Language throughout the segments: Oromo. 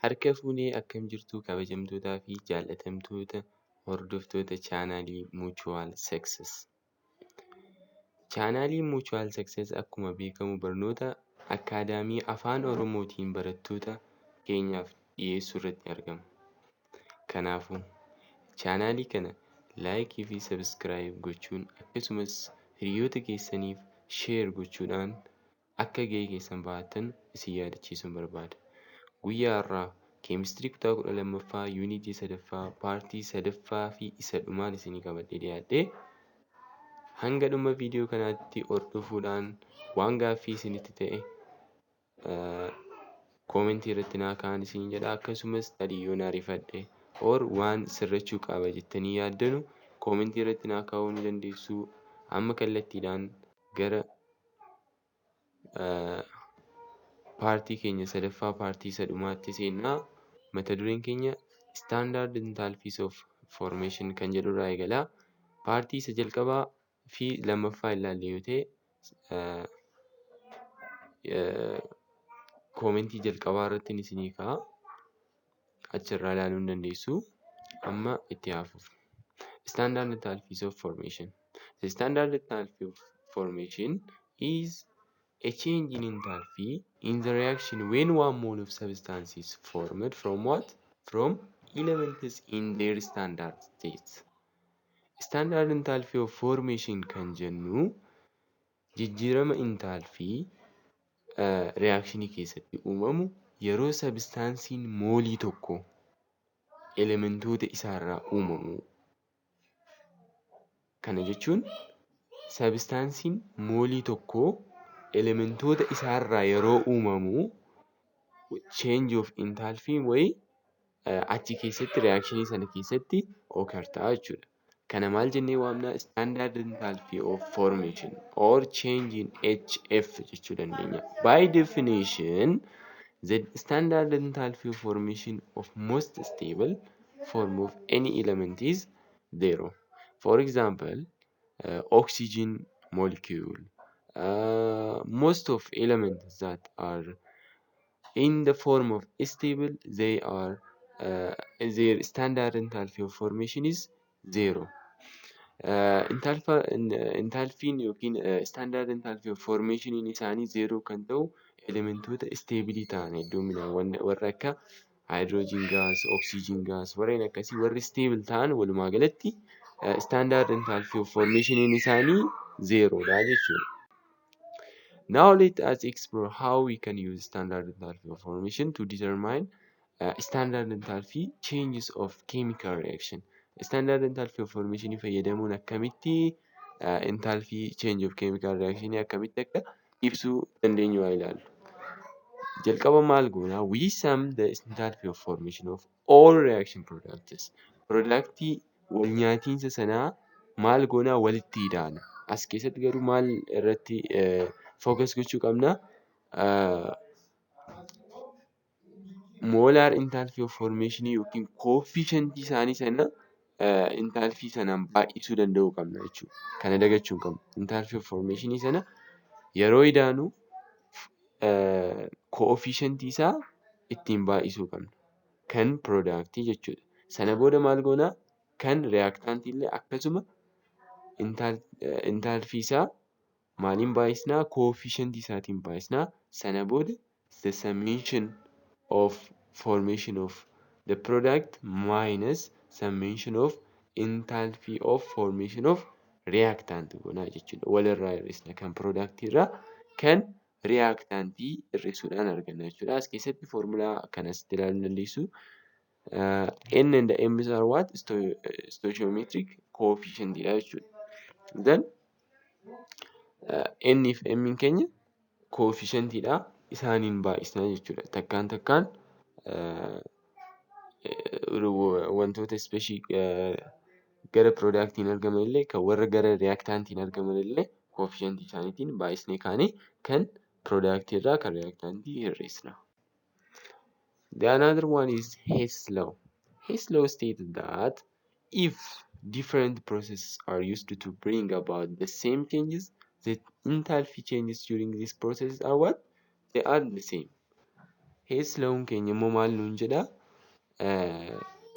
Harka fuunee, akkam jirtu, kabajamtootaa fi jaallatamtoota hordoftoota chaanaalii Mutual Success. Chaanaaliin Mutual Success akkuma beekamu barnoota akkaadaamii Afaan Oromootiin barattoota keenyaaf dhiyeessuu irratti argama. Kanaafuu chaanaalii kana like fi subscribe gochuun, akkasumas hiriyoota keessaniif share gochuudhaan akka gahee keessan bahattan isin yaadachiisuun barbaada. Guyyaa har'aa keemistirii kutaa 12ffaa, yuunitii sadaffaa, paartii sadaffaa fi isa dhumaan isinii qabadhee dhiyaadhee, hanga dhuma viidiyoo kanaatti hordofuudhaan waan gaaffii isinitti ta'e koomentii irratti naa kaa'an isiniin jedha. Akkasumas tarii yoon ariifadhe or waan sirrachuu qaba jettanii yaaddanu koomentii irratti naa kaa'uu ni dandeessu. Amma kallattiidhaan gara paartii keenya sadaffaa, paartii isa dhumaatti seennaa. Mata dureen keenya Standard Enthalpies of Formation kan jedhurraa eegala. Paartii isa jalqabaa fi lammaffaa ilaalle yoo ta'e, koomentii jalqabaa irratti isinii kaa'a. Achirraa ilaaluu ni dandeessu. Amma itti haa fufnu. Standard enthalpies of formation. The standard enthalpy of formation is a change in enthalpy in the reaction when one mole of substance is formed from what? From elements in their standard states. Standard enthalpy of formation kan jennu jijjiirama enthalpy reakshinii keessatti uumamu yeroo sabstaansiin moolii tokko elementoota isaarraa uumamu. Kana jechuun sabstaansiin moolii tokko elementoota isaarraa yeroo uumamu change of enthalpy wayii achi keessatti, reakshinii sana keessatti occur ta'a jechuudha. Kana maal jennee waamna? Standard enthalpy of formation or change in HF jechuu dandeenya. By definition, the standard enthalpy of formation of most stable form of any element is zero. For example, oxygen molecule, most of elements that are in the form of stable, they are their standard enthalpy of formation is zero. Enthalpiin yookiin standard enthalpy of formation isaanii zero kan ta'u elementoota stable ta'an hedduminaan warra akka hydrogen gas, oxygen gas, warreen akkasii, warri stable ta'an walumaa galatti standard enthalpy of formation isaanii zerodha jechuudha. Now let us explore how we can use standard enthalpy of formation to determine standard enthalpy changes of chemical reaction. Standard enthalpy of formation fayyadamuun akkamitti enthalpy change of chemical reaction akkamitti akka ibsuu dandeenyu haa ilaallu. Jalqaba maal goona? We sum the enthalpy of formation of all reaction products. Productii wal nyaatiinsa sanaa maal goonaa? Walitti idaana. As keessatti garuu maal irratti focus gochuu qabna? Molar enthalpy of formation yookiin coefficient isaanii sana enthalpy sanaan baay'isuu danda'uu qabna jechuudha. Kana dagachuu hin qabnu. Enthalpy of formation sana yeroo idaanu coefficient isaa ittiin baay'isuu qabna. Kan product jechuudha. Sana booda maal goonaa? Kan reactant illee akkasuma enthalpy isaa maaliin baay'isnaa? Coefficient isaatiin baay'isnaa. Sana booda the summation of formation of the product minus summation of enthalpy of formation of reactant goonaa jechuudha. Walirraa hir'isna, kan product irraa kan reactantii hir'isuudhaan arganna jechuudha. As keessatti foormulaa kan asitti ilaaluu dandeessu. N and M are what? Stoichiometric coefficient dha jechuudha. Then N fi M keenya coefficient dha. Isaaniin baay'isna jechuudha. Takkaan takkaan wantoota species gara productiin argaman illee, kan warra gara reactantiin argaman illee coefficient isaaniitiin baay'isnee kaanee kan product irraa kan reactantii hir'isna. The another one is Hess law. Hess law states that if different processes are used to bring about the same changes, the enthalpy changes during this process are what? They are the same. Hess law'n keenya immoo maal nuun jedhaa?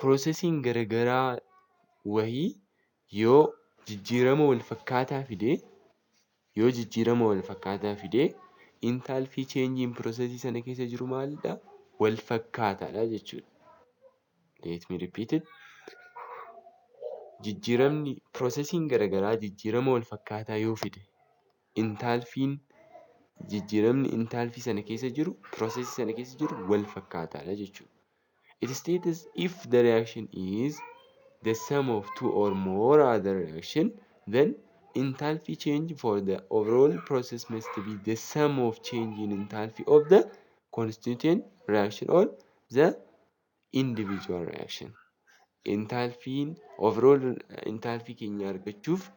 Processiin garagaraa wayii yoo jijjiirama wal fakkaataa fidee, yoo jijjiirama wal fakkaataa fidee, enthalpy change processii sana keessa jiru maalidha? Wal fakkaataadha jechuudha. Let me repeat it. Jijjiiramni processiin garagaraa jijjiirama wal fakkaataa yoo fide, enthalpyn jijjiiramni enthalpy sana keessa jiru, processii sana keessa jiru wal fakkaataadha jechuudha. It states if the reaction is the sum of two or more other reaction, then enthalpy change for the overall process must be the sum of change in enthalpy of the constituent reaction or the individual reaction. Enthalpyn overall enthalpy keenya argachuuf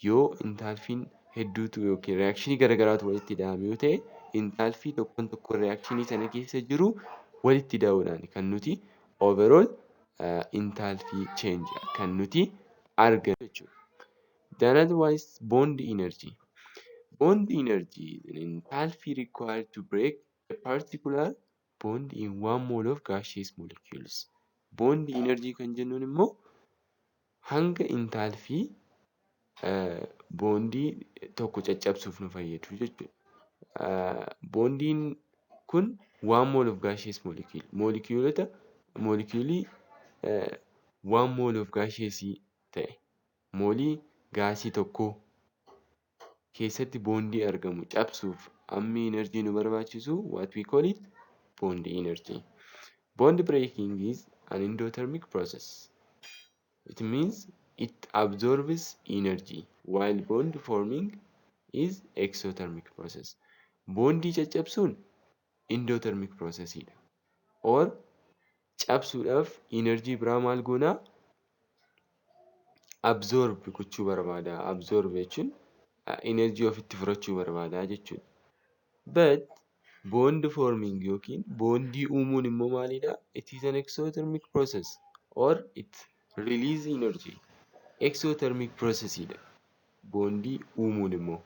yoo enthalpyn hedduutu yookiin reactionii garagaraatu walitti ida'ame yoo ta'e, enthalpy tokkoon tokkoon reactionii sana keessa jiru walitti ida'uudhaan kan nuti overall enthalpy change kan nuti argannu jechuudha. The another one is bond energy. Bond energy is an enthalpy required to break a particular bond in one mole of gaseous molecules. Bond energy kan jennuun immoo hanga enthalpy bondii tokko caccabsuuf nu fayyadu jechuudha. Bondiin kun one mole of gaseous molecule, moleculeota moleculeii one mole of gaseous ta'e, moolii gaasii tokkoo keessatti bondii argamu cabsuuf hammi energy nu barbaachisu, what we call it bond energy. Bond breaking is an endothermic process. It means it absorbs energy, while bond forming is exothermic process. Bondii caccabsuun endothermic processidha. Or cabsuudhaaf energy biraa maal goonaa? Absorb gochuu barbaada. Absorb jechuun energy ofitti fudhachuu barbaada jechuudha. But bond forming yookiin bondii uumuun immoo maalidhaa? It is an exothermic process or it release energy. Exothermic processidha bondii uumuun immoo.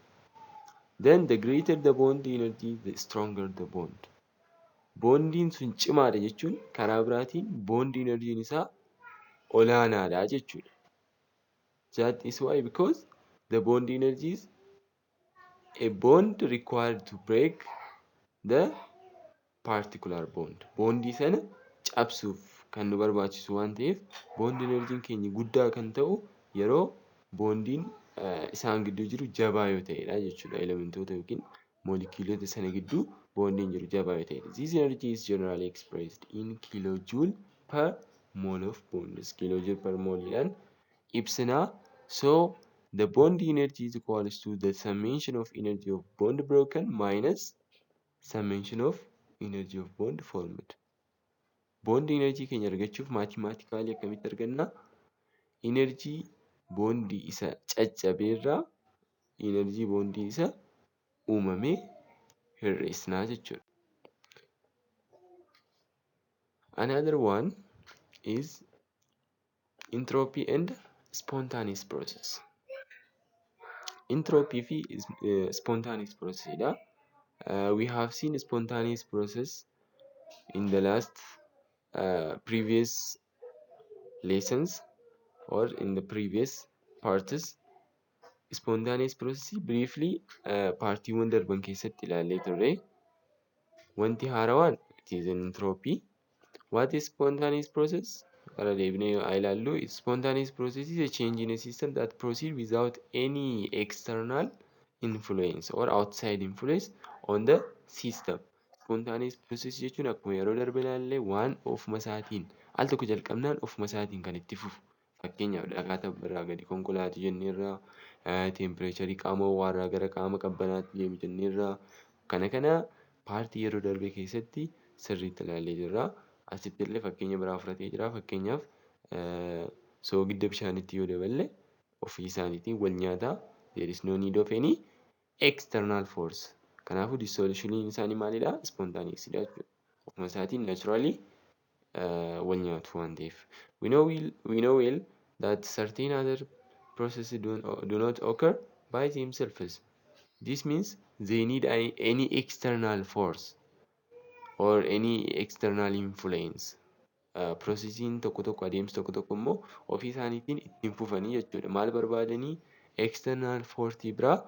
Then the greater the bond energy, the stronger the bond. Bondiin sun cimaadha jechuun karaa biraatiin bond energy'n isaa olaanaadha jechuudha. That is why, because the bond energy is a bond required to break the particular bond. Bondii sana cabsuuf kan nu barbaachisu waan ta'eef, bond energy'n keenya guddaa kan ta'u yeroo bondiin isaan gidduu jiru jabaa yoo ta'edha jechuudha. Elementoota yookiin moleculeota sana gidduu bondiin jiru jabaa yoo ta'edha. This energy is generally expressed in kilojoule per mole of bonds. Kilojoule per mole'dhaan ibsinaa. So the bond energy is equals to the summation of energy of bond broken minus summation of energy of bond formed. Bond energy keenya argachuuf mathematically akkamitti argannaa? Energy bondii isa caccabeerraa energy bondii isa uumamee hir'isnaa jechuudha. Another one is entropy and spontaneous process. Entropy fi spontaneous process dha. We have seen spontaneous process in the last previous lessons or in the previous parts. Spontaneous process briefly partiiwwan darban keessatti ilaallee turre. Wanti haarawaan, it is an entropy. What is spontaneous process? Irra deebinee haa ilaallu. Spontaneous process is a change in a system that proceed without any external influence or outside influence on the system. Spontaneous process jechuun akkuma yeroo darbe ilaalle waan ofuma isaatiin al tokko jalqabnaan ofuma isaatiin kan itti fufu. Fakkeenyaaf, dhagaa tabbarraa gadi konkolaatu jenneerra, temperatureii qaama ho'aarraa gara qaama qabbanaatti deemu jenneerra. Kana kana partii yeroo darbe keessatti sirriitti ilaallee jirra. Asitti illee fakkeenya biraa fudhatee jira. Fakkeenyaaf, soogidda bishaanitti yoo daballe ofii isaaniitiin wal nyaataa. There is no need of any external force. Kanaafuu dissolution isaanii maalidhaa? Spontaneous dha jechuudha. Ofuma isaatiin naturally wal nyaatu waan ta'eef. We know well that certain other processes do not occur by themselves. This means they need any external force Or any external influence. Processiin tokko tokko, adeemsi tokko tokko immoo ofii isaaniitiin ittiin fufanii jechuudha. Maal barbaadanii? External force biraa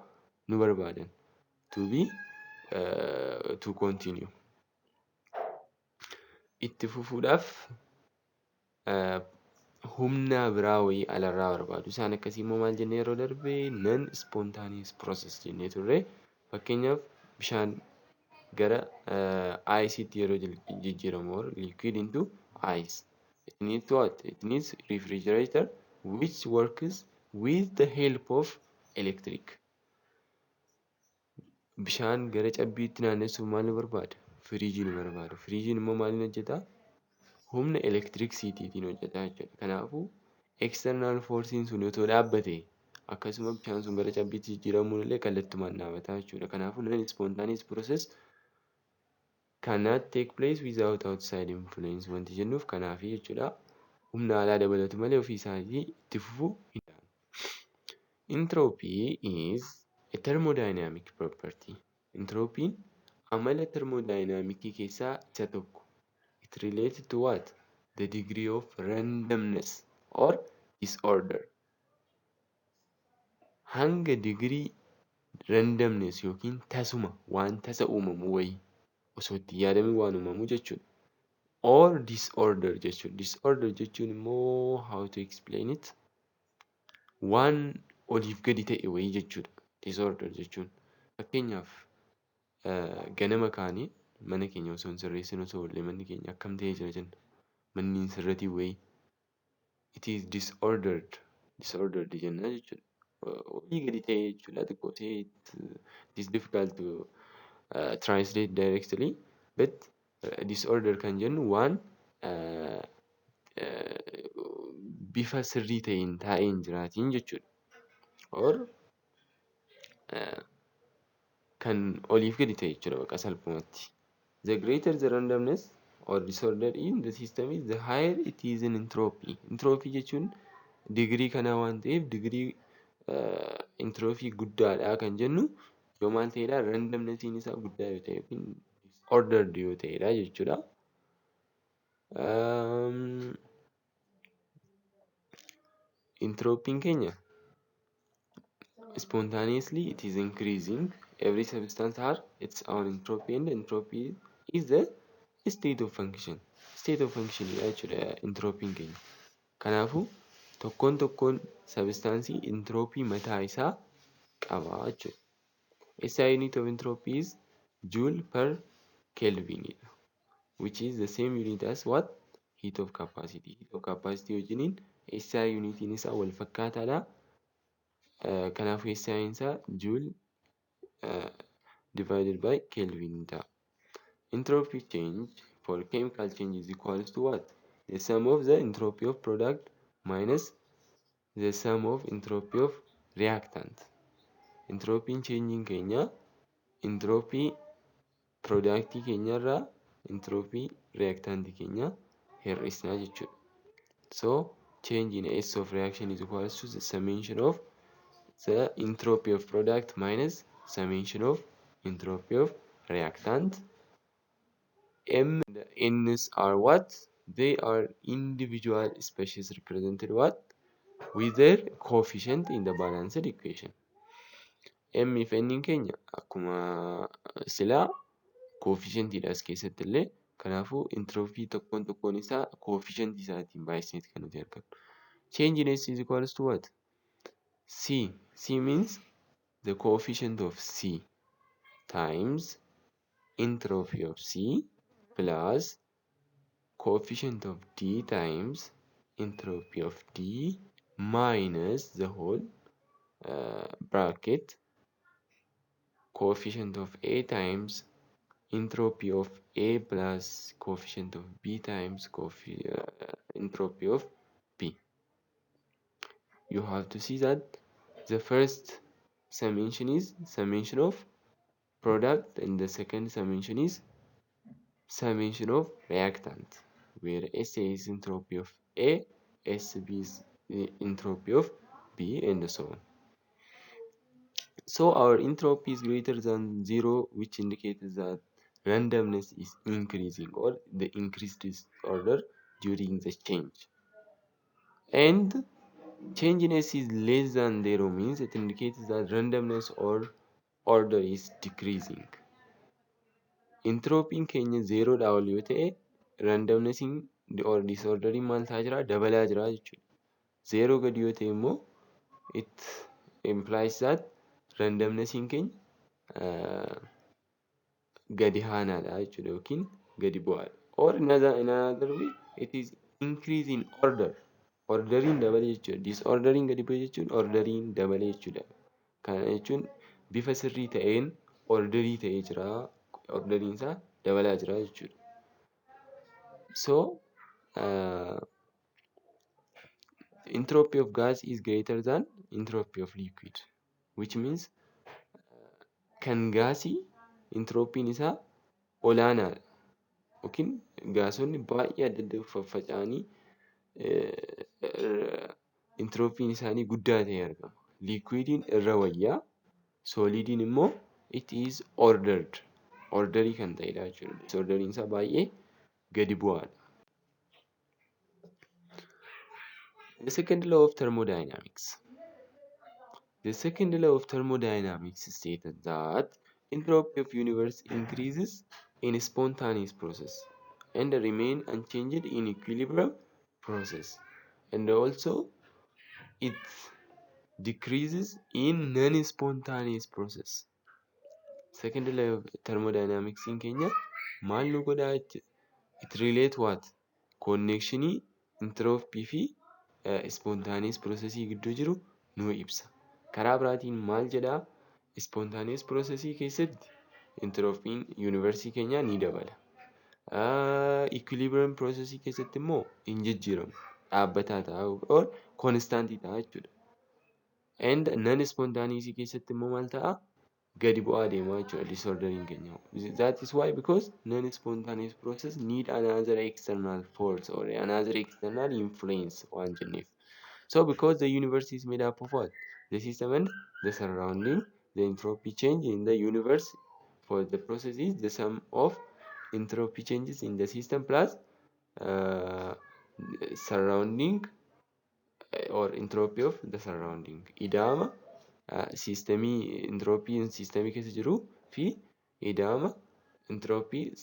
nu barbaadan. To be to continue. Itti fufuudhaaf humna biraa wayii alarraa barbaadu. Isaan akkasii immoo maal jennee yeroo darbe? Non spontaneous process jennee turre. Fakkeenyaaf, bishaan gara iceitti yeroo jijjiiramu, or liquid into ice. It needs what? It needs refrigerator which works with the help of electric. Bishaan gara cabbiitti naannessuuf maal nu barbaada? Firiijii nu barbaada. Firiijiin immoo maaliin hojjetaa? Humna elektiriksiitiin hojjeta jechuudha. Kanaafuu, external forcein sun otoo dhaabbatee, akkasuma bishaan sun gara cabbiitti jijjiiramuun illee kallattumaan dhaabata jechuudha. Kanaafuu, non spontaneous process cannot take place without outside influence wanti jennuuf kanaafi jechuudha. Humna alaa dabalatu malee ofii isaatii itti fufuu hin danda'u. Entropy is a thermodynamic property. Entropy'n amala thermodynamicii keessaa isa tokko. It related to what? The degree of randomness or disorder. Hanga digirii randomness yookiin tasuma waan tasa uumamu wayii, osoo itti hin yaadamin waan uumamu jechuudha. Or disorder jechuudha. Disorder jechuun immoo, how to explain it? Waan oliif gadi ta'e wayii jechuudha. Disorder jechuun. Fakkeenyaaf, ganama kaanee mana keenya osoo hin sirreessin osoo oollee, manni keenya akkam ta'ee jira jenna? Manni hin sirratiin wayii. It is disordered. Disordered jenna jechuudha. Olii gadi ta'e jechuudha xiqqoo ishee. It is difficult to translate directly, but disorder kan jennu waan bifa sirrii ta'een taa'ee hin jiraatiin jechuudha. Or kan oliif gadi ta'e jechuudha bakka salphumatti. The greater the randomness or disorder in the system is, the higher it is in entropy. Entropy jechuun digirii kanaa waan ta'eef, digirii entropy guddaadha kan jennu yoo maal ta'edha? Randomnessiin isaa guddaa yoo ta'e yookiin ordered yoo ta'edha jechuudha. Entropy'n keenya spontaneously it is increasing. Every substance has its own entropy, and entropy is the state of function. State of function jechuudha entropy'n keenya. Kanaafuu, tokkoon tokkoon substaansii entropy mataa isaa qaba jechuudha. SI unit of entropy is joule per Kelvin, which is the same unit as what? Heat of capacity. Heat of capacity wajjiniin SI unitiin isaa wal fakkaataadha. Kanaafuu, SI isaa joule divided by Kelvin ta'a. Entropy change for chemical change is equals to what? The sum of the entropy of product minus the sum of entropy of reactant. Entropy'n changein keenya entropy productii keenyarraa entropy reactant keenya hir'isna jechuudha. So change in S of reaction is equals to the summation of the entropy of product minus summation of entropy of reactant. M and N's are what? They are individual species represented what? With their coefficient in the balanced equation. M fi N keenya akkuma silaa coefficientiidha as keessatti illee. Kanaafuu, entropy tokkoon tokkoon isaa coefficientii isaatiin baay'isneeti kan nuti argannu. Change in S is equals to what? C. C means the coefficient of C times entropy of C plus coefficient of D times entropy of D minus the whole bracket coefficient of A times entropy of A plus coefficient of B times entropy of B. You have to see that the first summation is summation of product and the second summation is summation of reactant, where SA is entropy of A, SB is entropy of B, and so on. So our entropy is greater than 0, which indicates that Randomness is increasing or the increased disorder during the change. And change in S is less than zero means it indicates that randomness or order is decreasing. Entropiin keenya zeeroodhaa ol yoo ta'e, randomnessiin or disorderiin maal ta'aa jira? Dabalaa jira jechuudha. Zeeroo gadi yoo ta'e immoo, it implies that randomnessiin keenya gadi aanaadha jechuudha yookiin gadi bu'aadha. Or in another way, it is increase in order. Orderiin dabale jechuudha. Disorderiin gadi bu'e jechuun orderiin dabale jechuudha. Kana jechuun bifa sirrii ta'een orderii ta'ee jira. Orderiin isaa dabalaa jira jechuudha. So entropy of gas is greater than entropy of liquid, which means kan gaasii entropiin isaa olaanaadha yookiin gaasonni baay'ee adda adda faffaca'anii entropiin isaanii guddaa ta'e argama. Liquidiin irra wayyaa, solidiin immoo it is ordered, orderii kan ta'edha jechuudha. Disorderiin isaa baay'ee gadi bu'aadha. The second law of thermodynamics. The second law of thermodynamics stated that entropy of universe increases in spontaneous process and remain unchanged in equilibrium process, and also it decreases in non-spontaneous process. Second law of thermodynamics keenya maal nu godhaa? It relate what? Connectionii entropy fi spontaneous processii gidduu jiru nuu ibsa. Karaa biraatiin maal jedhaa? Spontaneous processii keessatti entropiin yuunivarsii keenyaa ni dabala. Equilibrium processii keessatti immoo hin jijjiiramu. Dhaabbataa ta'a or constantii ta'a jechuudha. And non spontaneous keessatti immoo maal ta'a? Gadi bu'aa deema jechuudha disorderiin keenya. That is why, because non spontaneous process need another external force or another external influence waan jenneef. So because the universe is made up of what? The system and the surrounding, the entropy change in the universe for the process is the sum of entropy changes in the system plus surrounding or entropy of the surrounding. Ida'ama systemii, entropy systemii keessa jiruu fi ida'ama entropy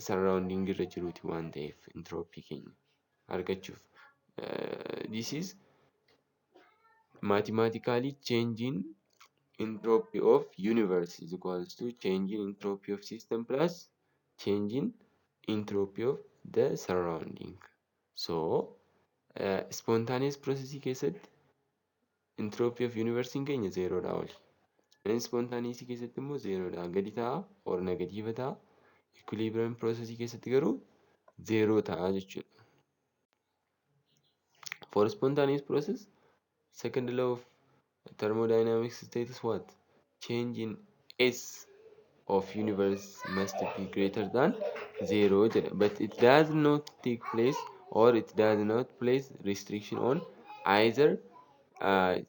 surrounding irra jiruuti waan ta'eef entropy keenya argachuuf. This is mathematically change in entropy of universe is equals to change in entropy of system plus change in entropy of the surrounding. So spontaneous process keessatti entropy of universe keenya zeeroodhaa oli. Non spontaneous keessatti immoo zeeroodhaa gadi ta'a or negative ta'a. Equilibrium process keessatti garuu zeeroo ta'a jechuudha. For spontaneous process, second law of thermodynamics states what? Change in S of universe must be greater than zero jedha. But it does not take place or it does not place restriction on either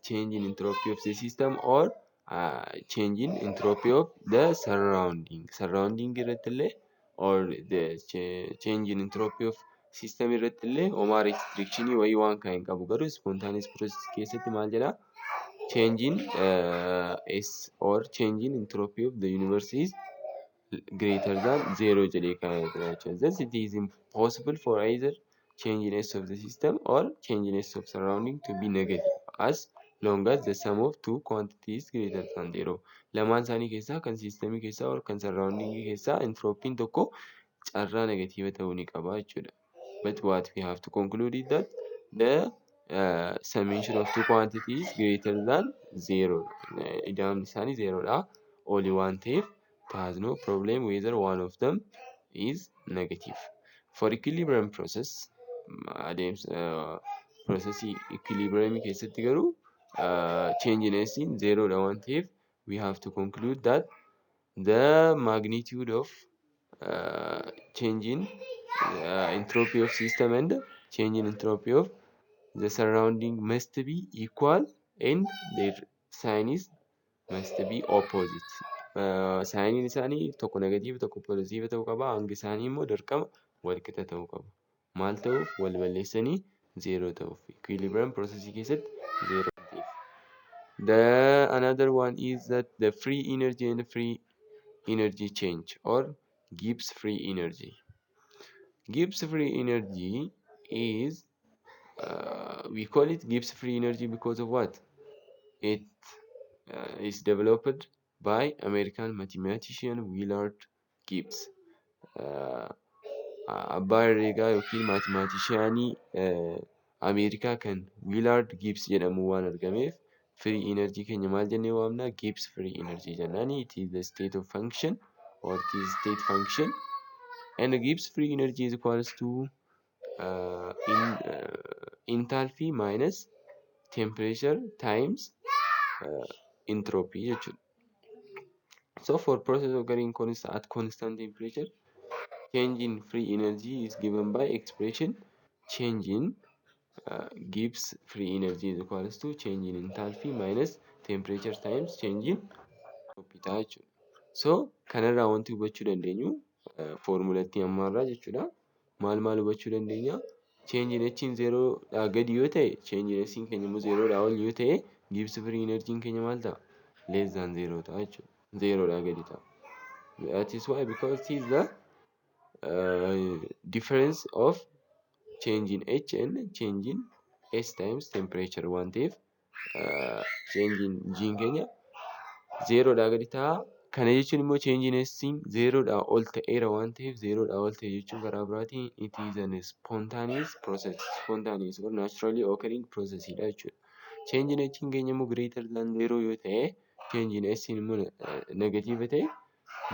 change in entropy of the system or change in entropy of the surrounding. Surrounding irratti illee or the change in entropy of system irratti illee homaa restrictionii wayii waan kan hin qabu. Garuu spontaneous process keessatti maal jedhaa? Change in S or change in entropy of the universe is greater than zero jedhee kaa'ee jira jechuudha. Thus it is impossible for either change in S of the system or change in S of surrounding to be negative as long as the sum of two quantities greater than zero. Lamaan isaanii keessaa, kan systemii keessaa or kan surrounding keessaa, entropiin tokko carraa negative ta'uu ni qaba jechuudha. But what we have to conclude is that the summation of two quantities greater than zero. Ida'amni isaanii zeeroodha oli waan ta'eef, it has no problem whether one of them is negative. For equilibrium process, adeemsa processii equilibrium keessatti garuu change in S zeeroodha waan ta'eef, we have to conclude that the magnitude of change in entropy of system and change in entropy of the surrounding must be equal and their sign is must be opposite. Signiin isaanii tokko negative, tokko positive ta'uu qaba. Hangi isaanii immoo dirqama wal qixa ta'uu qaba. Maal ta'uuf? Wal balleessanii zeeroo ta'uuf. Equilibrium processii keessatti zeeroo ta'eef. The another one is that the free energy and free energy change or Gibbs free energy. Gibbs free energy is we call it Gibbs free energy because of what? It is developed by American mathematician Willard Gibbs. Abbaa herreegaa yookiin mathematicianii Ameerikaa kan Willard Gibbs jedhamu waan argameef, free energy keenya maal jennee waamna? Gibbs free energy jennaani. It is the state of function or it is state function, and the Gibbs free energy is equals to enthalpy minus temperature times entropy jechuudha. So for process occurring at constant temperature, change in free energy is given by expression change in Gibbs free energy is equals to change in enthalpy minus temperature times change in entropy ta'a jechuudha. So kanarraa wanti hubachuu dandeenyu, foormulattii ammaarraa jechuudha. Maal maal hubachuu dandeenya? Change in H zeeroodhaa gadi yoo ta'e, change in S keenya immoo zeeroodhaa ol yoo ta'e, Gibbs free energy keenya maal ta'a? Less than zero ta'a jechuudha. Zeeroodhaa gadi ta'a. That is why, because it is the difference of change in H and change in S times temperature waan ta'eef, change in G keenya zeeroodhaa gadi ta'a. Kana jechuun immoo change in S zeeroodhaa ol ta'eera waan ta'eef, zeeroodhaa ol ta'e jechuun karaa biraatiin it is an spontaneous process, spontaneous or naturally occurring process dha jechuudha. Change in H keenya immoo greater than zero yoo ta'e, change in S immoo negative ta'e,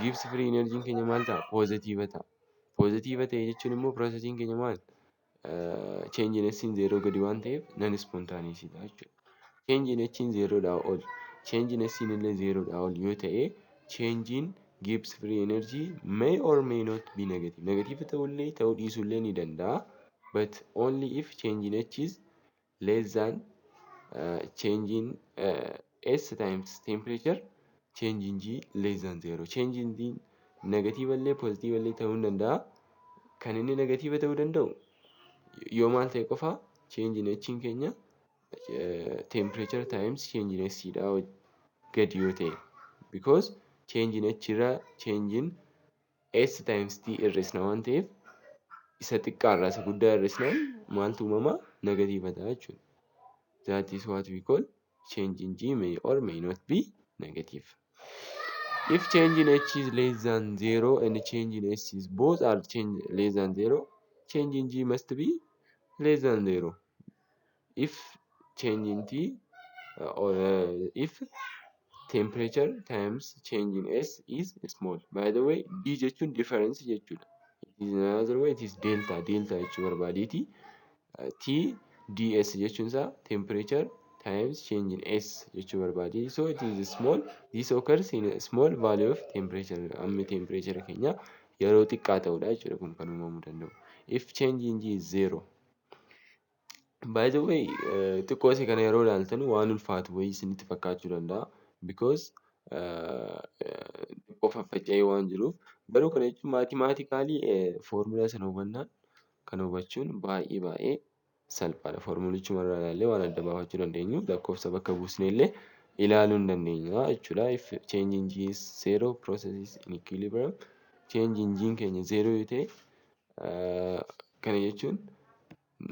Gibbs free energy keenya maal ta'a? Positive ta'a. Positive ta'e jechuun immoo processiin keenya maal? Change in S zeeroo gadi waan ta'eef, non spontaneous dha jechuudha. Change in H zeeroodhaa ol, change in S illee zeeroodhaa ol yoo ta'e, change in Gibbs free energy may or may not be negative. Negative ta'ullee ta'uu dhiisuullee ni danda'a. But only if change in H is less than change in S times temperature, change in G less than zero. Change in G negative illee positive illee ta'uu ni danda'a. Kan inni negative ta'uu danda'u yoo maal ta'e qofa? Change in H keenya temperature times change in S dha gadi yoo ta'e. Because change in H irraa change in S times T hir'isna waan ta'eef, isa xiqqaarraa isa guddaa hir'isnaan maaltu uumama? Negative ta'a jechuudha. That is what we call change in G may or may not be negative. If change in H is less than 0 and change in S is both are change less than 0, change in G must be less than 0. If change in T or if temperature times change in S is small. By the way, D jechuun difference jechuudha. It is another way, it is delta, delta jechuu barbaadeeti. T ds jechuun isaa temperature times change in S jechuu barbaade. So it is small. This occurs in a small value of temperature. Hammi temperature keenya yeroo xiqqaa ta'udha jechuudha kun kan uumamuu danda'u. If change in G is zero. By the way, xiqqoo isii kana yeroo ilaaltan waan ulfaatu wayii isinitti fakkaachuu danda'a. Because xiqqoo faffaca'ee waan jiruuf. Garuu kana jechuun mathematically foormulaa sana hubannaan kana hubachuun baay'ee baay'ee salphaadha. Foormulichuma irraa ilaallee waan adda baafachuu dandeenyu, lakkoofsa bakka buusnee illee ilaaluu ni dandeenya jechuudha. If change in G is zero, process is in equilibrium. Change in G keenya zero yoo ta'e, kana jechuun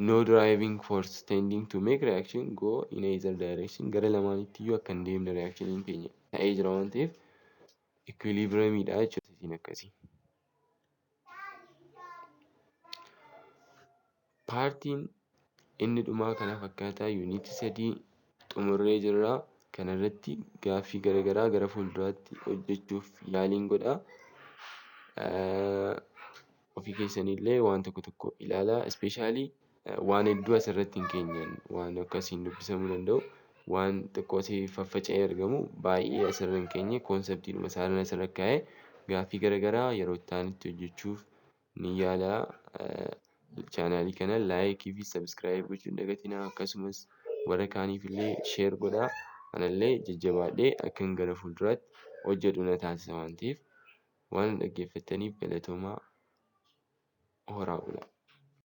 no driving force tending to make reaction go in either direction, gara lamaanitti iyyuu akka hin deemne reactioniin keenya ta'ee jira waan ta'eef, equilibriumidha jechuudha isiin akkasii. Partiin inni dhumaa kana fakkaataa, unitii 3 xumurree jirra. Kanarratti gaaffii garaagaraa gara fuulduraatti hojjechuuf yaaliin godha. Ofii keessaniillee waan tokko tokko ilaalaa. Especially waan hedduu asirratti hin keenye, waan akkasiin dubbisamuu danda'u, waan xiqqoo faffaca'ee argamu baay'ee asirra hin keenye, conceptiidhuma isaa asirra kaa'ee gaaffii garaagaraa yeroo itti aanutti hojjechuuf ni yaala. Channelii kana likeii fi subscribe gochuu hin dagatinaa, akkasumas warra kaaniif illee share godhaa. Anallee jajjabaadhee akkan gara fuulduraatti hojjedhu na taasisa waan ta'eef, waan na dhaggeeffattaniif galatoomaa, horaa bulaa.